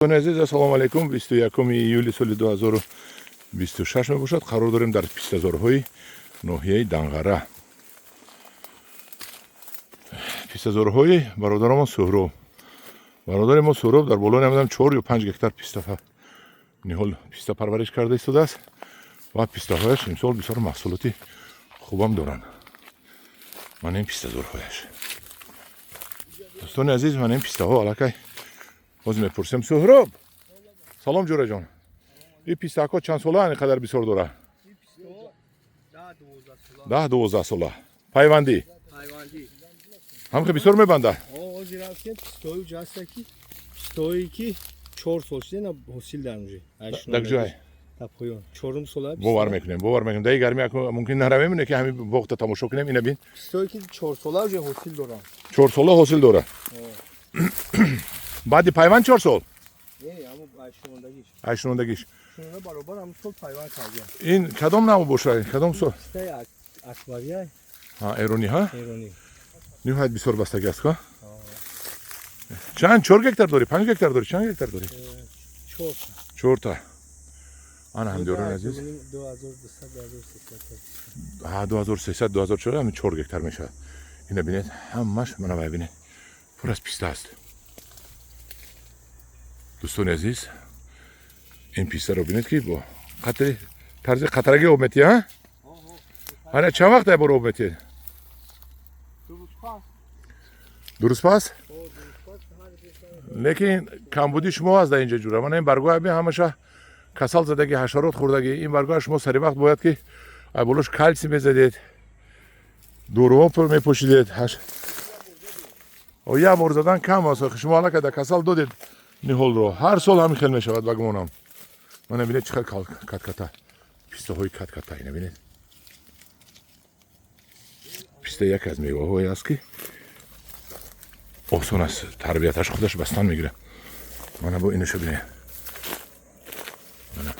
Дӯстони азиз, ассалому алайкум. 21 июли соли 2026 мебошад. Қарор дорем дар пистазорҳои ноҳияи Данғара, пистазорҳои бародарамон Суҳроб. Бародари мо Суҳроб дар болои намедонам 4 ё 5 гектар писта, ниҳол писта парвариш карда истодааст ва пистаҳояш имсол бисёр маҳсулоти хубам доранд. Мана ин пистазорҳояш, дӯстони азиз, мана ин пистаҳо аллакай. Ҳозир мепурсем. Суҳроб, салом, ҷӯраҷон. Ин пистаҳо чанд сола ин қадар бисёр дора? 10-12 сола. Пайвандӣ ҳамхе бисёр мебанда? Пистои ки 4 сол шуда, ҳосил дар. Дар ҷой Чорум сола. Бовар мекунем, бовар мекунем. Даи гарми мумкин наравем, не ки ҳамин боғта тамошо кунем. Ина бин. Пистои ки 4 сола уже ҳосил дорам. 4 сола ҳосил дора. Баъди пайванд 4 сол? Айшунондагиш. Ин кадом навъ боша, кадом сол? Эронӣ ҳа, ниҳоят бисёр бастагӣ аст ка. Чанд, 4 гектар дорӣ, 5 гектар дорӣ, чанд гектар дорӣ? Чорта. Ана, ҳамдиёрони азиз, 2300, 2004, ҳамин 4 гектар мешавад. Ина бинед, ҳамаш мана вай, бинед, пур аз писта аст. Дӯстони азиз, ин пистаро бинед, ки бо қатри тарзи қатрагӣ об метиҳ, а? Ана, чанд вақт як бор об метиҳед? 2 рӯз пас. Лекин камбудии шумо аст дар инҷа, ҷура. Мана ин баргоҳ би, ҳамаша касал задагӣ, ҳашарот хӯрдагӣ. Ин баргоҳ шумо сари вақт бояд ки ай болош калсий мезадед, доруҳо мепошидед. Як бор задан кам аст. Шумо аллакай дар касал додед ниҳолро. Ҳар сол ҳамин хел мешавад, ба гумонам. Мана бинед, чӣ хел катката, пистаҳои катката. Ина бинед, писта яке аз меваҳое аст, ки осон аст тарбияташ, худаш бастан мегирад. Мана бо инаша бинед. Мана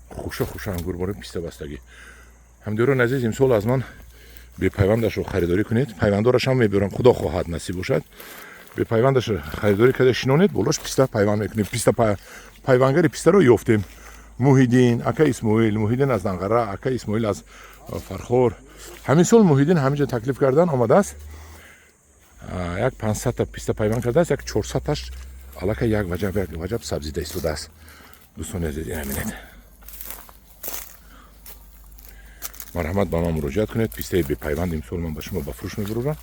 хуша хуша ангурбори писта бастагӣ. Ҳамдиёрони азиз, имсол аз ман бепайвандашро харидорӣ кунед. Пайвандорашам мебиёрам, худо хоҳад, насиб бошад. Бепайвандашро харидорӣ карда шинонед, болош писта пайванд мекунем. Писта пайвангари пистаро ёфтем. Муҳиддин, ака Исмоил. Муҳиддин аз Данғара, ака Исмоил аз Фархор. Ҳамин сол Муҳиддин ҳаминҷа таклиф кардан омадааст. Як 500-та писта пайванд кардааст, як 400-таш аллакай як ваҷаб, як ваҷаб сабзида истодааст. Дӯстони азиз, ина бинед. Марҳамат, ба ман муроҷиат кунед. Пистаи бепайванд имсол ман ба шумо ба фурӯш мебурорам.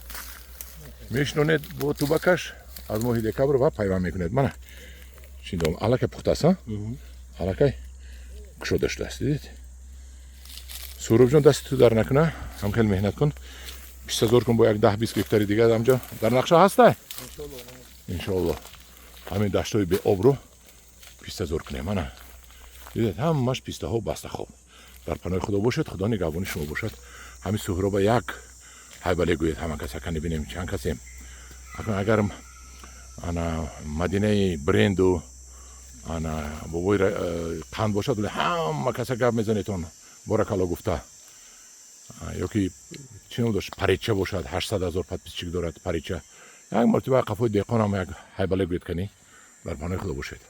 Мешинонед бо тубакаш аз моҳи декабр ва пайванд мекунед. Мана чиндом, аллакай пухтааст, аллакай кушода шудааст, дидед. Суҳробҷон, дасти ту дар накуна, ҳам хеле меҳнат кун, пистазор кун. Бо як 10-20 гектари дигар ҳамҷо дар нақша ҳаста. Иншоалло, ҳамин даштҳои беобро пистазор кунем. Мана дидед, ҳамаш пистаҳо баста. Хоб, дар паноҳи Худо бошед, Худо нигаҳбони шумо бошад. Ҳамин Суҳроба як ҳайбале гӯед, ҳама кас акани бинем чанд касем. Агар ана Мадинаи бренду ана бобои қанд бошад, ҳама каса гап мезанедон, боракалло гуфта. Ё ки чӣ ном дошт, Парича бошад, 800 000 подписчик дорад Парича. Як мартиба қафои деҳқонам як ҳайбале гӯед. Канӣ, дар паноҳи Худо бошед.